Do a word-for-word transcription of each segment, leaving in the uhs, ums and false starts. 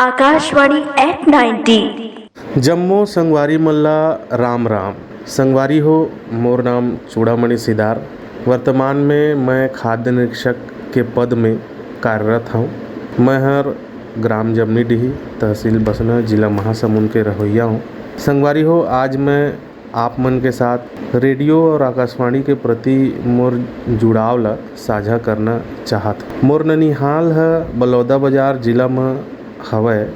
Akashvani eight ninety. जम्मो संगवारी मन ला राम राम। संगवारी हो, मोर नाम चूड़ामणि सिदार। वर्तमान में मैं खाद्य निरीक्षक के पद में कार्यरत हूँ। मैं हर ग्राम जमनी डीही, तहसील बसना, जिला महासमुंद के रहोइया हूँ। संगवारी हो, आज मैं आप मन के साथ रेडियो और आकाशवाणी के प्रति मोर जुड़ाव ला साझा करना चाहत हूँ। मोर ननिहाल ह बलौदा बाजार जिला म हवय,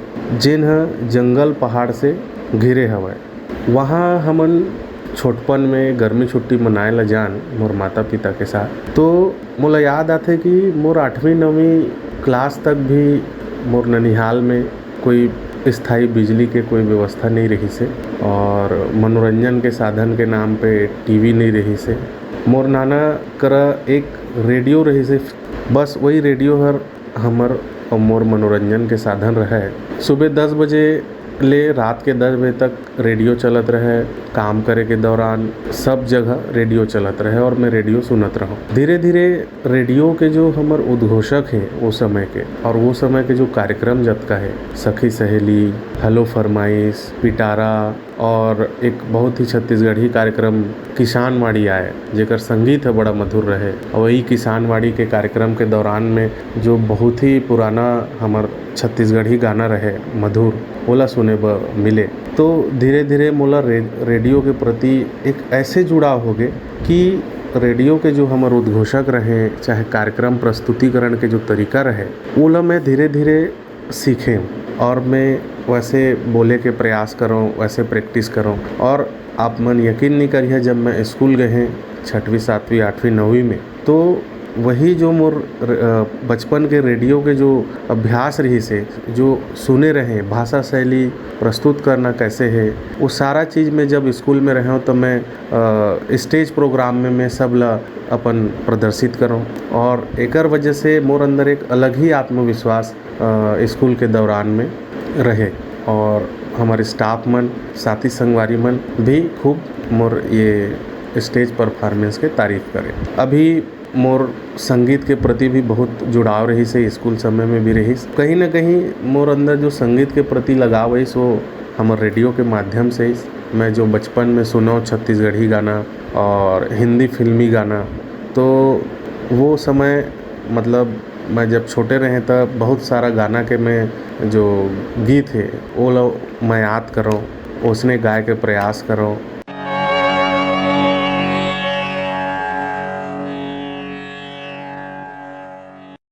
जेन ह जंगल पहाड़ से घिरे हवय। वहाँ हमन छोटपन में गर्मी छुट्टी मनाए ला जान मोर माता पिता के साथ। तो मोला याद आथे कि मोर आठवीं नवीं क्लास तक भी मोर ननिहाल में कोई स्थायी बिजली के कोई व्यवस्था नहीं रहिस हे और मनोरंजन के साधन के नाम पे टीवी नहीं रहिस हे। मोर नाना करा एक रेडियो रहिस हे, बस वही रेडियो हर हमर अउ मोर मनोरंजन के साधन रहय। सुबह दस बजे ले रात के दस बजे तक रेडियो चलत रहय। काम करे के दौरान सब जगह रेडियो चलत रहय और मैं रेडियो सुनत रहूँ। धीरे धीरे रेडियो के जो हमर उद्घोषक हे वो समय के, और वो समय के जो कार्यक्रम जतका हे, सखी सहेली, हेलो फरमाइश, पिटारा, और एक बहुत ही छत्तीसगढ़ी कार्यक्रम किसानवाड़ी आए, जेकर संगीत ह बड़ा मधुर रहे। और वही किसानवाड़ी के कार्यक्रम के दौरान में जो बहुत ही पुराना हमर छत्तीसगढ़ी गाना रहे मधुर, ओला सुने बर मिले। तो धीरे धीरे मोला रे-, रेडियो के प्रति एक ऐसे जुड़ाव हो गए कि रेडियो के जो हमर उद्घोषक रहे, चाहे कार्यक्रम प्रस्तुतिकरण के जो तरीका रहे, ओला मैं धीरे धीरे सीखें और मैं वैसे बोले के प्रयास करूँ, वैसे प्रैक्टिस करूँ। और आप मन यकीन नहीं करिए, जब मैं स्कूल गए हैं छठवीं, सातवीं, आठवीं, नवीं में, तो वही जो मोर र-, अ, बचपन के रेडियो के जो अभ्यास रहिस हे, जो सुने रहे, भाषा शैली प्रस्तुत करना कैसे है, वो सारा चीज़ मैं जब स्कूल में रहे हूँ तो मैं अ, स्टेज प्रोग्राम में मैं सब ला अपन प्रदर्शित करूँ। और एकर वजह से मोर अंदर एक अलग ही आत्मविश्वास अ, स्कूल के दौरान में रहे और हमारे स्टाफ मन, साथी संगवारी मन भी खूब मोर ये स्टेज परफॉर्मेंस के तारीफ करे। अभी मोर संगीत के प्रति भी बहुत जुड़ाव रहिस हे, स्कूल समय में भी रहिस। कहीं ना कहीं मोर अंदर जो संगीत के प्रति लगाव आइस, वो हमर रेडियो के माध्यम से आइस। मैं जो बचपन में सुनव छत्तीसगढ़ी गाना और हिंदी फिल्मी गाना, तो वो समय, मतलब, मैं जब छोटे रहे त बहुत सारा गाना के मैं जो गीत हे, वो लो मैं याद करव, ओसने गाए के प्रयास करव।